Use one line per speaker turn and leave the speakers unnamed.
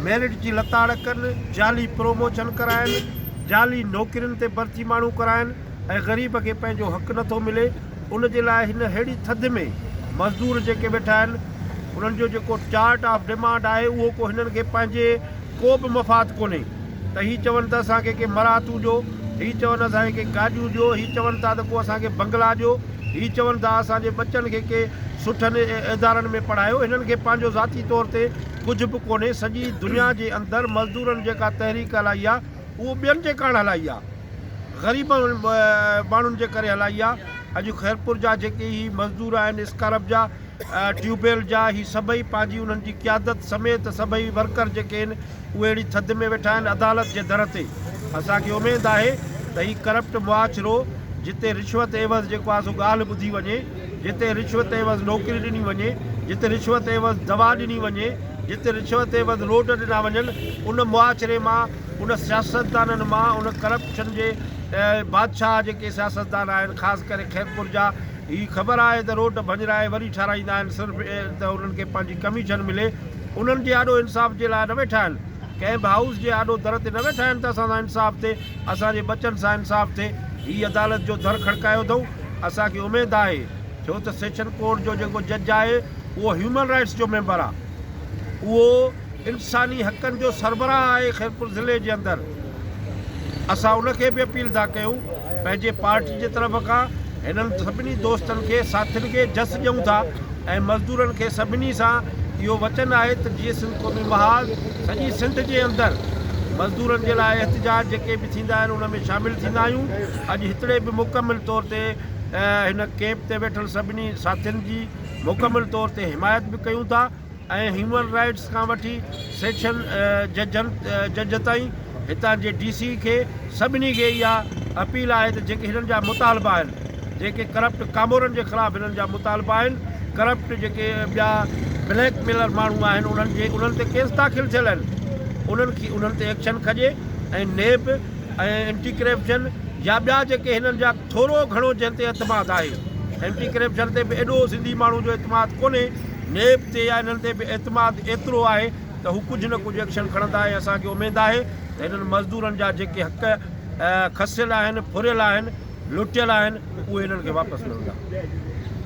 Merit جي لتاڙ ڪن، جعلي پروموشن ڪرائن، جعلي نوڪرين تي ڀرتي ماڻهو ڪرائن ۽ غريب کي پنهنجو حق نٿو ملي ان جي لاء هن ههڙي ٿڌ ۾ مزدور جيڪي ويٺا آهن انهن جو جيڪو چارٽ آف ڊمانڊ آهي اهو ڪو هنن کي پنهنجي ڪو به مفاد ڪونهي ته هي چون ته اسان کي ڪي مراعتون ڏيو، هي چون اسان کي ڪي گاڏيون ڏيو، هي چون ٿا ته ڪو اسان کي بنگلا ڏيو، هي چون ٿا اسان جي ٻچن کي ڪي سٺن ادارن ۾ پڙهايو، هنن کي پنهنجو ذاتي طور تي ڪجهه به ڪونهي، سڄي دنيا جي اندر مزدورن جيڪا تحريڪ هلائي آ اهو ٻين جي ڪاڻ هلائي آ، غريب ماڻهن جي ڪري هلائي آ، اڄ خيرپور جا جيڪي هي مزدور آهن اسڪارپ جا، ٽيوب ويل جا، هي سڀئي پنهنجي انهن جي قيادت سميت سڀئي ورڪر جيڪي آهن اهي اهڙي ٿڌ ۾ ويٺا آهن عدالت جي در تي اسان کي اميد آهي ته هي ڪرپٽ معاشرو جتي رشوت عيوض جيڪو آهي سو ڳالهه ٻڌي وڃي جتي رشوت عيوض نوڪري ڏني وڃي جتي رشوت عيوض دوا ڏني وڃي جتي رشوت عيوض روڊ ڏنا وڃن ان معاشري مان ان سياستدانن مان ان ڪرپشن جي بادشاهه جيڪي سياستدان آهن خاص ڪري خيرپور جا هي خبر آهي ته روڊ ڀڃرائي وري ٺهرائيندا آهن صرف ته انهن کي پنهنجي ڪميشن ملي انهن جي آڏو انصاف جي لاء نه ويٺا آهن ڪنهن به هائوس جي آڏو در تي نه ويٺا آهن ته اسان سان انصاف ٿئي اسان جي ٻچن سان انصاف ٿئي هي عدالت جو در کڙڪايو اٿئون اسان کي اميد آهي ڇو ته سيشن ڪورٽ جو جيڪو جج آهي اهو هيومن رائٽس جو ميمبر آهي اهو انساني حقن جو سربراهه آهي خيرپور ضلعي جي اندر اسان ان کي به اپيل ٿا ڪيون پنهنجي پارٽي جي طرف کان هنن سڀني دوستن کي ساٿين کي جس ڏيون ٿا ۽ مزدورن کي سڀني سان اهو وچن آهي ته جيئي سنڌ قومي محاذ سڄي سنڌ جي اندر مزدورن جي لاء احتجاج جيڪي به ٿيندا آهن ان ۾ شامل ٿيندا آهيون اڄ هتڙي به مڪمل طور تي هن ڪيمپ تي ويٺل سڀني ساٿين جي مڪمل طور تي حمايت به ڪيون ٿا. ۽ هيومن رائيٽس کان وٺي سيشن ججن جج تائين هتان جي ڊي سي کي سڀني کي اها اپيل آهي ته جيڪي هنن جا مطالبا آهن جيڪي ڪرپٽ ڪامورن جي خلاف هنن جا مطالبا آهن ڪرپٽ جيڪي ٻيا بليڪ ميلر ماڻهو آهن انهن جي انهن تي ڪيس داخل ٿيل آهن انهن کي انهن تي ايڪشن کڄي ۽ نيب ۽ اينٽي ڪرپشن يا ٻيا جيڪي هنن جا ٿورو گهڻو جنهن تي اعتماد آهي اينٽي ڪرپشن تي به ايڏو سنڌي ماڻهو جو اعتماد ڪونهي نيب تي يا انهن تي به اعتماد ايترو آهي ته هو ڪجهه نه ڪجهه ايڪشن کڻندا ۽ اسان کي اميد آهي ته هنن مزدورن جا جيڪي حق کسيل آهن، ڦريل آهن، لٽيل آهن اهي هنن کي واپس ملندا.